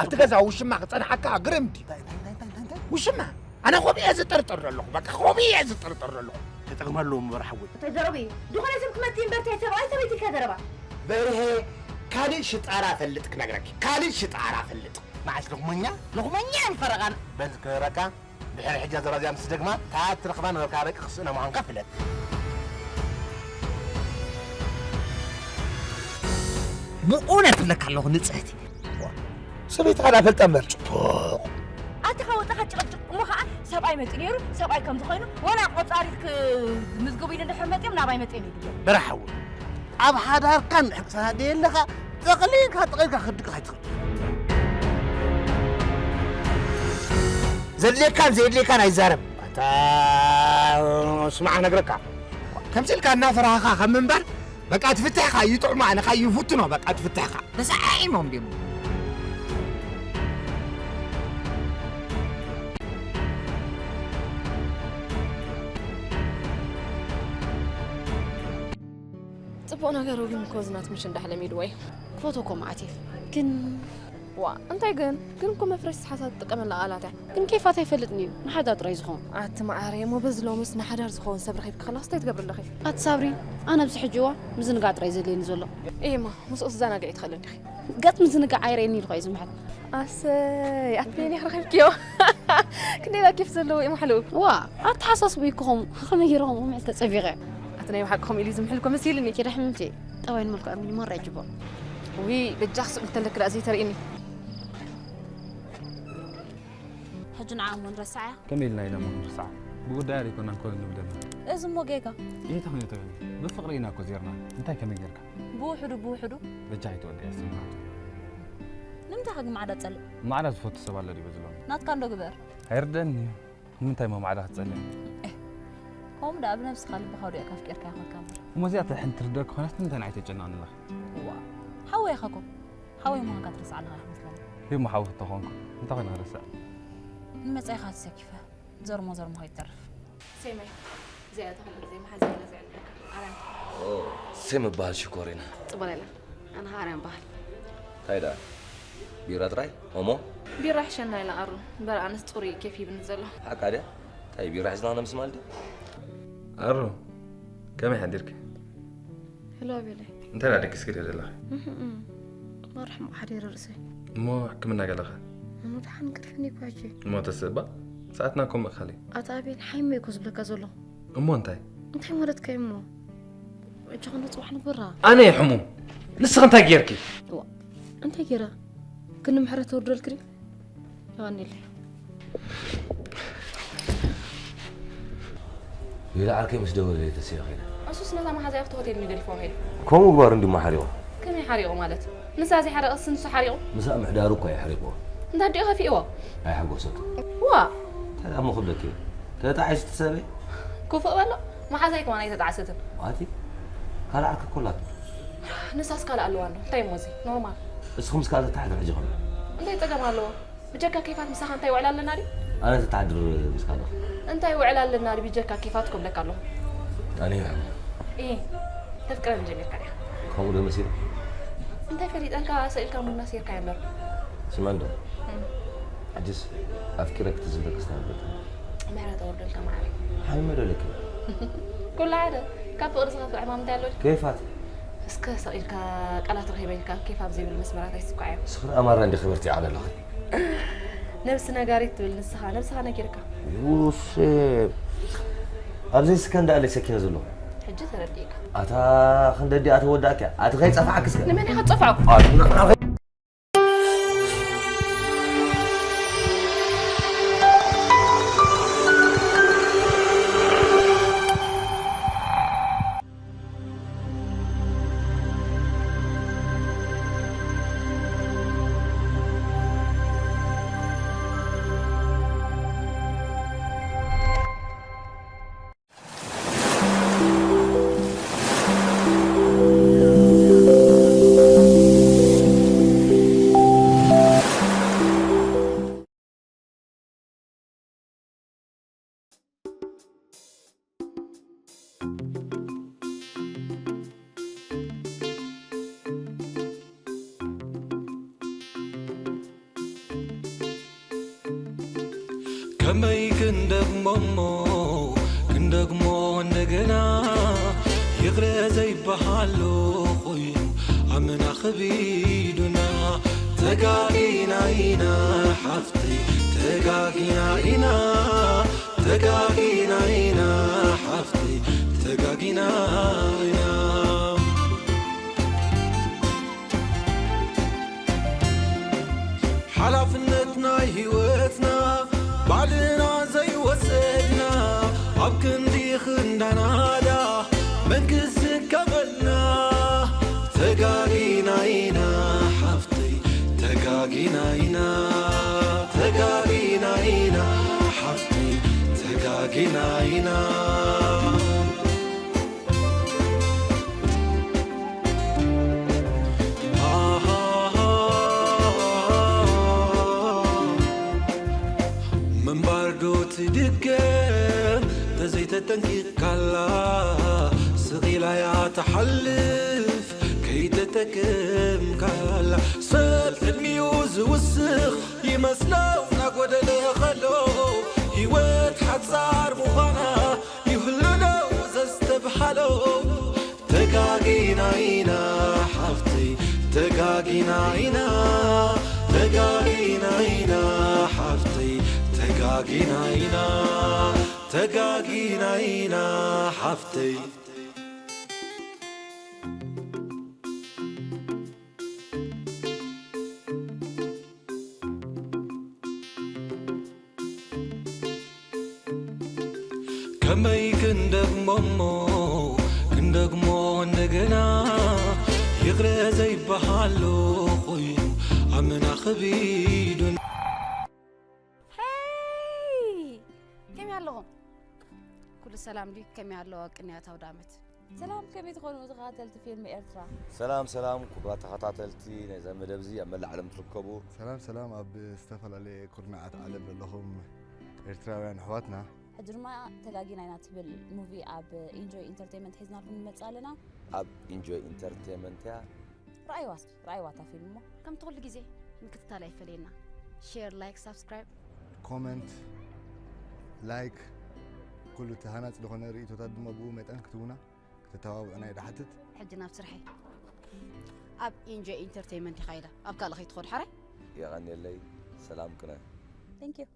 ኣብቲ ገዛ ውሽማ ክጸንሓካ ግርም ድዩ? እንታይ እንታይ እንታይ እንታይ እንታይ እንታይ? ውሽማ ኣነ ከምኡ እየ ዝጥርጥር ዘለኹ። በቃ ከምኡ እየ ዝጥርጥር ዘለኹ። ተጠቕመሉ እምበር ሓወይ። እንታይ ዘረቢ? ዝኾነ ሰብ ክመጽእ እምበር እንታይ ሰብኣይ ሰበይቲ ኢልካ ዘረባ? በርሄ፣ ካልእ ሽጣራ ፈልጥ ክነግረኪ፣ ካልእ ሽጣራ ፈልጥ። መዓስ ልኽመኛ? ልኽመኛ እዮም ፈረቓና። በል ክረካ። ድሕሪ ሕጂ ዘረባ እዚኣ ምስ ትደግማ፣ ታትረኽባ ነበርካ በቂ ክስእና ምዃንካ ፍለጥ። ብእውነት እብለካ ኣለኹ ንጽህቲ። ሰበይትኻ ዳፈልጣ እምበር ጽቡቕ። ኣቲ ካብ ወጣኻ ጭቕጭቕ እሞ ኸዓ ሰብኣይ መጺኡ ነይሩ፣ ሰብኣይ ከም ዝኾይኑ ወላ ቆጻሪት ክምዝግቡ ኢሉ እንድሕር መጺኦም ናባይ መጺኦም ይድገም። በራሓዊ። ኣብ ሓዳርካ እንድሕር ክሳደ የለኻ፣ ጠቕሊልካ ጠቕሊልካ ክድቅስ ኣይትኽእል። ዘድልየካን ዘየድልየካን ኣይዛረብ። ኣታ ስማዕ ነግረካ። ከምዚ ኢልካ እናፈራህኻ ከም ምንባር በቃ ትፍትሕካ እዩ ጥዑማ፣ ንኻ እዩ ፍትኖ በቃ ትፍትሕካ። ተሰዓዒሞም ድዮም? ጽቡቕ ነገሩ ግን እኮ እዚ ናት ምሽ እንዳሕለሚድዎ እዩ። ክፈቶ እኮ መዓት እየ። ግን ዋ፣ እንታይ ግን? ግን እኮ መፍረሲ ሓሳብ ትጥቀመላ ቃላት እያ። ግን ኬፋት ኣይፈልጥን እዩ። ንሓዳ ጥራይ ዝኸውን። ኣቲ መዓረይ፣ እሞ በዚ ሎምስ ንሓዳር ዝኸውን ሰብ ረኺብኪ ከለኽስ እንታይ ትገብሪ ኣለኺ? ኣቲ ሳብሪ፣ ኣነ ኣብዚ ሕጂ እዋን ምዝንጋዕ ጥራይ ዘድልየኒ ዘሎ። እየማ፣ ምስኡ ትዘናግዒ ትኽእሊ እንዲኺ። ገጽ ምዝንጋዕ ኣይርእየኒ ኢሉ እዩ ዝምሕል። ኣሰይ፣ ኣቲ በየናይ ረኺብክዮ? ክንደይ ደኣ ኬፍ ዘለዎ እዩ ማሕልኡ። ዋ፣ ኣተሓሳስቡ እዩ እኮ ከምኡ። ከመይ ገይረ ከምኡ ምሕል ተጸቢቐ? ኣቲ ናይ ብሓቂ ከምኡ ኢሉ እዩ ዝምሕል እኮ መሲልኒ። ኪዳ ሕምምቲ፣ ጠባይን መልክዑን ግን ይመርዕ ጅቦ። ውይ፣ በጃኺ ስቕ ኢልተለኪ ደኣ ዘይተርእይኒ። ሕጂ ንዓ እሞ ንረስዓያ። ከመይ ኢልና ኢና እሞ ክንርስዓ? ብጉዳያ ዘይኮና እንኮ ንብለና። እዚ እሞ ጌጋ። እንታይ ኮይኑ ተገይሩ? ብፍቕሪ ኢና እኮ ዜርና። እንታይ ከመይ ጌርካ? ብውሕዱ፣ ብውሕዱ። በጃ ኣይትወደያ ስምዓቱ። ንምንታይ ከ ማዕዳ ትጸልእ? ማዕዳ ዝፈቱ ሰብ ኣሎ ድዩ በዚ ሎሚ? ናትካ እንዶ ግበር። ኣይርደኣኒ እዩ። ንምንታይ እሞ ማዕዳ ክትጸልእ? ከምኡ ደኣ ብነብስኻ ልብኻ ወዲእካ ኣፍቂርካ ይኾንካ እምበር። እሞ እዚኣ ተሕን ትርደእ ክኾናስ ንምንታይ ንዓይ ተጨንቕኒ ኣለኺ? እዋ፣ ሓወይ ኢኻ እኮ። ሓወይ ምዃንካ ትርስዕ ኣለኻ ይመስለኒ። እሞ ሓዊ ተኾንኩ፣ እንታይ ኮይነ ክርስዕ? ንመጻኢኻ ተሰኪፈ፣ ዘርሞ ዘርሞ ከይትተርፍ። ሴመይ፣ እዚኣ እታ ኩሉ ግዜ መሓዛይ ኢለ ዝዕልለካ። ኣርያም። ኦ፣ ሴም እበሃል ሽኮሪና። ጽቡቕ ኢላ። ኣነ ኸኣ ኣርያም እበሃል። እንታይ ደኣ? ቢራ ጥራይ? ኦሞ? ቢራ ይሕሸና ኢላ ኣሩ። እምበር ኣነስ ጽሩይ እዩ ኬፍ ሂብኒ ዘሎ። ሓቃ ድያ? እንታይ ቢራ ሒዝና ነምስማል ድዩ? ኣሩ፣ ከመይ ሓዲርኪ? ሄሎ ኣቤለይ። እንታይ ደኣ ደቂስኪ ድየ ዘለኺ? እህ፣ እህ። ማራ ሕሙቕ ሓዲረ ርእሰይ። እሞ ሕክምና ገለኸ? እሞ ደሓን እንቅልፍኒ እኮ ሕጂ። እሞ ተስእባ? ሰዓትና እኮ ምእኻል እዩ። ኣታ ኣቤል፣ ሓይመ እኮ ዝብለካ ዘሎ። እሞ እንታይ? እንታይ ማለትካ እዩ እሞ? ሕጂ ኸ ንጽባሕ ንግበራ። ኣነ እየ ሕሙም። ንስኺ እንታይ ጌርኪ? እዋ፣ እንታይ ጌረ? ግን ንምሕረት ተወርደልክኒ? የቐንየለይ። ሌላ ዓርከይ ምስ ደወለ ተስኢለ ኸይደ። እሱስ ነታ መሓዛይ ኣብቲ ሆቴል ንደልፎ ኸይዱ። ከምኡ ምግባሩ እንድዩ እሞ ሓሪቑ። ከመይ ሓሪቑ ማለት? ንሳ ዘይሓረቐትስ ንሱ ሓሪቑ? ምስኣ ምሕዳሩ እኳ እዩ ሓሪቑዎ። እንተ ኣዲኡ ከፊእዎ? ኣይሓጎሰቱ። ዋ! እንታይ ደኣ እሞ ክብለኪ? ተጣዒሱ እቲ ሰበይ? ክፉእ በሎ። መሓዛይ ከማን ኣይተጣዕሰትን። ኣቲ ካልእ ዓርኪ እኮ ኣላቶ። ንሳስ ካልእ ኣለዋ እንዶ። እንታይ እሞ እዚ? ኖርማል። እስኺ ምስ ካልእ ተተሓድሪ ሕጂ ኸሎ። እንታይ ጸገም ኣለዎ? ብጀካ ኬፋት ምሳኻ እንታይ ውዕል ኣለና ድዩ? ኣነ ተተሓድር ምስ ካልእ። እንታይ ውዕል ኣለና ድዩ ብጀካ ኬፋት ክብለካ ኣለኹ። ኣነ ይሕም። እሂ፣ ተፍቅረኒ ጀሚርካ ዲኻ? ከምኡ ዶ መሲሉ? እንታይ ፈሊጠ ኢልካ ሰኢልካ ሙድ ኣስይርካዮ እምበር። ስማዕ እንዶ። እም። ሕጅስ ኣፍቂረኪ ትዝለኪ ስታንበል። ምሕረት ኣውርደልካ ማዕረይ። ሓሚመ ዶ ኢለኪ? ኩሉ ሓደ። ካብ ፍቕሪ ዝኸፍእ ዕማም እንታይ ኣሎ? ኬፋት። እስከ ሰቕ ኢልካ ቃላት ረኺበ ኢልካ ኬፍ ኣብ ዘይብሉ መስመራት ኣይትስኳዕዮ። ንስኺ ደኣ ማራ እንዲኺ ክብርቲ ዓቕሊ ኣለኺ። ነብሲ ነጋሪት ትብል ንስኻ፣ ነብስኻ ነጊርካ። ዮሴፍ። ኣብ ዘይስከን ደኣ ኣለይ ሰኪነ ዘለኹ። ሕጂ ተረዲእካ። ኣታ ክንደዲ ኣተወዳእካ። ኣቲ ከይጸፍዓኪ እስከ። ንመን ኢኻ ትጸፍዖ? ኣቲ ንዓኺ ከመይ ክንደግሞ እሞ ክንደግሞ እንደገና ይቕረ ዘይበሃሎ ኮይኑ ኣመና ከቢዱና ተጋጊና ኢና ሓፍተይ ተጋጊና ኢና ተጋጊና ኢና ሓፍተይ ተጋጊና ኢና ሓላፍነት ናይ ህይወትና ባዕልና ዘይወሰድና ኣብ ክንዲ ክንዳናዳ መንግስቲ ከበልና ተጋጊና ኢና ሓፍተይ ተጋጊና ኢና ተጋጊና ኢና ሓፍተይ ተጋጊና ኢና ምንባር ዶ ትድገም ተዘይተጠንቂቕካላ ስቕ ኢላ እያ ትሓልፍ ከይተጠቀምካላ ሰብ ዕድሚኡ ዝውስኽ ይመስሎ እናጎደለ ኸሎ ህይወት ሓጻር ምዃና ይህሉ ዶ ዘስተብሃሎ ተጋጊና ኢና ሓፍተይ ተጋጊና ኢና ተጋጊና ኢና ሓፍተይ ተጋጊና ኢና ተጋጊና ኢና ሓፍተይ ከመይ ክንደግሞ እሞ ክንደግሞ እንደገና ይቕረ ዘይበሃሎ ኮይኑ ኣመና ከቢዱን ሄይ! ከመይ ኣለኹም? ኩሉ ሰላም ድዩ? ከመይ ኣለዋ ቅንያት ኣውደ ዓመት? ሰላም ከመይ ትኾኑ ተኸታተልቲ ፊልም ኤርትራ? ሰላም ሰላም ክቡራት ተኸታተልቲ ናይዛ መደብ እዚ ኣብ መላእ ዓለም ትርከቡ ሰላም ሰላም ኣብ ዝተፈላለየ ኩርናዓት ዓለም ዘለኹም ኤርትራውያን ኣሕዋትና ሕጂ ድማ ተጋጊና ኢና ትብል ሙቪ ኣብ ኢንጆይ ኢንተርቴንመንት ሒዝናልኩም ንመጽእ ኣለና። ኣብ ኢንጆይ ኢንተርቴንመንት እያ ረኣይዋ እስኪ ረኣይዋ እታ ፊልም እሞ ከምቲ ኩሉ ግዜ ምክትታል ኣይፈለየና። ሼር፣ ላይክ፣ ሳብስክራይብ ኮመንት ላይክ ኩሉ እቲ ሃናፂ ዝኾነ ርእቶታት ድማ ብኡ መጠን ክትቡና ክተተባብዑና እዩ ድሓትት ሕጂ ናብ ስርሐይ ኣብ ኢንጆይ ኢንተርቴንመንት ኢኻ ኢለ ኣብ ካልእ ከይትኸዱ ሓራይ የቐንየለይ ሰላም ቅነ Thank you